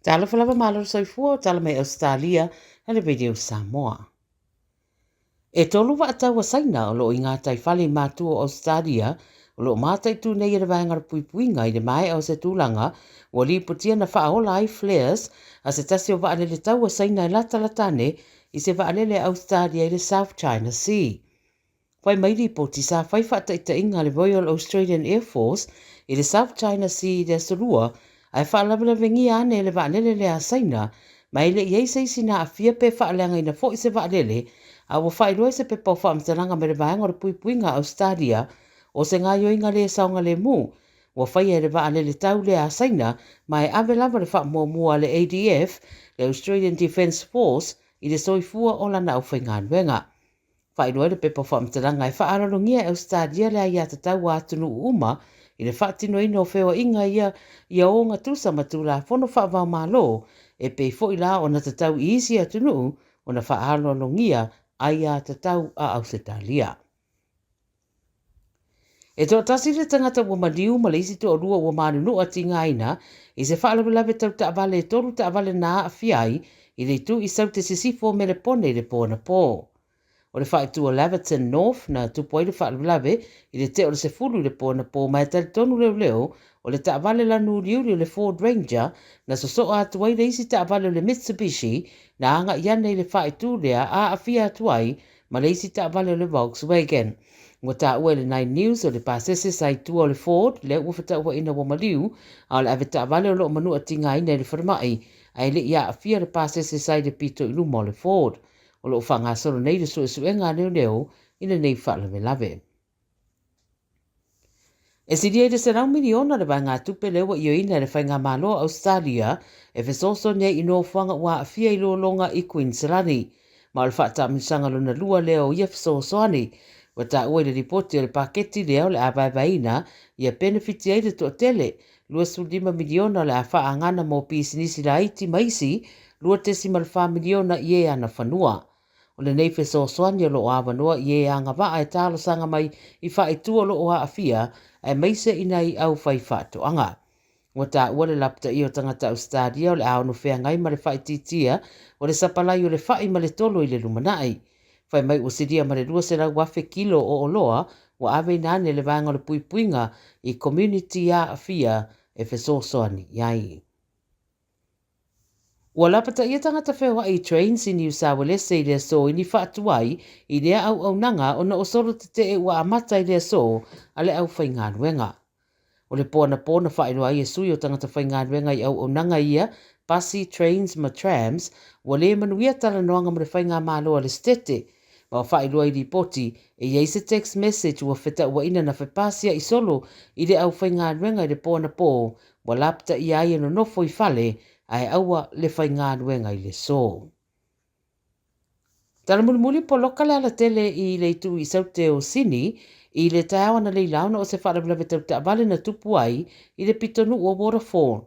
Talofa lava malo le soifua o tala mai Ausetalia a le Radio Samoa. E tolu vaatau a Saina o loo i gataifale i matua o Ausetalia o loo mataitu nei e le Vaega o le Puipuiga i le maea o se tulaga ua lipotia na faaola ai flares a se tasi o vaalele taua Saina e latalata ane i se vaalele a Ausetalia i le South China Sea. Fai mai lipoti sa fai faataitaiga a le Royal Australian Air Force i le South China Sea i le Aso Lua, ae faalavelavegia ane e le vaalele lea a Saina, ma e le i ai se isi na aafia pe faaleagaina foi se vaalele, a ua faailoa i se pepa o faamatalaga mai le Vaega o le Puipuiga a Ausetalia o se gaoioiga le saogalemu ua faia e le vaalele tau lea a Saina, ma e ave lava le faamuamua a le ADF, le Australian Defence Force, i le soifua o lana aufaigaluega. Faailoa ai le pepa o faamatalaga e faaaloalogia e Ausetalia le aiatatau a atunuu uma i le faatinoina o feoaiga ia ia ogatusa ma Tulafono faava-o-Malo e pei foi la ona tatau i isi atunuu ona faaaloalogia aiatatau a Ausetalia. E toatasi le tagata ua maliu ma le isi toalua ua manunua tigaina i se faalavelave tau taavale e tolu taavale na aafia ai i le itu i Saute Sisifo o Melepone i le po anapō. O le faaitu o Laverton North na tupu ai le faalavelave i le tea o le 10 i le po anapō ma e talitonu leoleo o le taavale lanu uliuli o le Ford Ranger na sosoa atu ai le isi taavale o le Mitsubishi na agai ane i le faaitu lea aafia atu ai ma le isi taavale o le Volkswagen. Ua taua i le Nine News o le pasese sa i tua o le Ford lea ua fetauaiina ua maliu, a o le avetaavale o lo o manua tigaina i le falemai, ae le i aafia le pasese sa i le pito i luma o le Ford. O lo o faagasolo nei le suesuega a leoleo i lenei faalavelave. E silia i le 100 miliona le vaegatupe lea ua ioeina e le Faigamalo a Ausetalia e fesoasoani ai i nofoaga ua aafia i lologa i Kuiniselani. Ma o le faataamilosaga lona lua lea o ia fesoasoani. Ua taua i le lipoti o le paketi lea o le a vaevaeina ia penefiti ai le toatele, 25 miliona o le a faaagana mo pisinisi laiti ma isi 2.4 miliona i e ana fanua. O lenei fesoasoani o lo o avanoa i e agavaa e talosaga mai i faaitu o lo o aafia, aemaise i nai au faifaatoaga. Ua taua le lapataia o tagata Ausetalia o le a ono feagai ma le faaitiitia o le sapalai o le fai ma le tolo i le lumanai. Fai mai ua silia ma le 200,000 kilo o oloa ua aveina ane le Vaega o le Puipuiga i komuniti aafia e fesoasoani i ai. Ua lapataia tagata feoai i Trains i Niu Sauelese i le aso i ni faatuai i lea auaunaga ona o solo tetee ua amata i le aso a le aufaigaluega. O le po anapō na faailoa ai e sui o tagata faigaluega i auaunaga ia, pasi, trains ma trams, ua le manuia talanoaga ma le faigamalo a le Setete. Ma ua faailoa i lipoti, e i ai se text message ua fetauaina na fepasia'i solo i le aufaigaluega i le po anapō ua lapataia ai e nonofo i fale ae aua le faigaluega i le so. Tala mulimuli poloka le alatele i le itu i Saute o Sini i le taeao analeila ona o se faalavelave tau taavale na tupu ai i le pitonuu o Waterfall.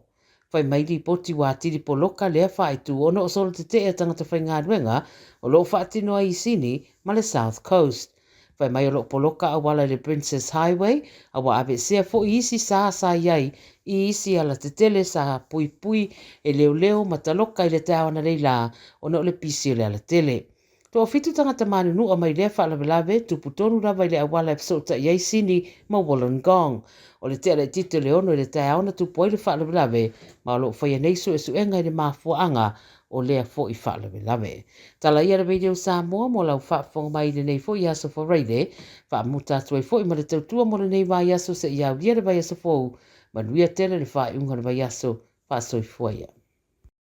Fai mai lipoti ua atili poloka lea faaitu ona o solo tetee a tagata faigaluega o lo o faatino ai i Sini ma le South Coast. Fai mai o lo o poloka auala i le Princes Highway a ua aveesea foi isi sa sa i ai i isi alatetele sa puipui e leoleo ma taloka i le taeao analeila ona o le pisi o le alatele. Toafitu tagata manunua mai lea faalavelave, tupu tonu lava i le auala e fesootai ai Sini ma Wollongong. O le tea laitiiti o le 6 i le taeao na tupu ai le faalavelave ma o lo o faia nei suesuega i le mafuaaga o lea foi faalavelave. Tala ia le Radio Samoa mo lau faafofoga mai i lenei foi aso Faraile. Faamuta atu ai foi ma le tautua mo lenei vaiaso seia aulia le vaiaso fou. Manuia tele le faaiuga o le vaiaso. Faasoifua ia.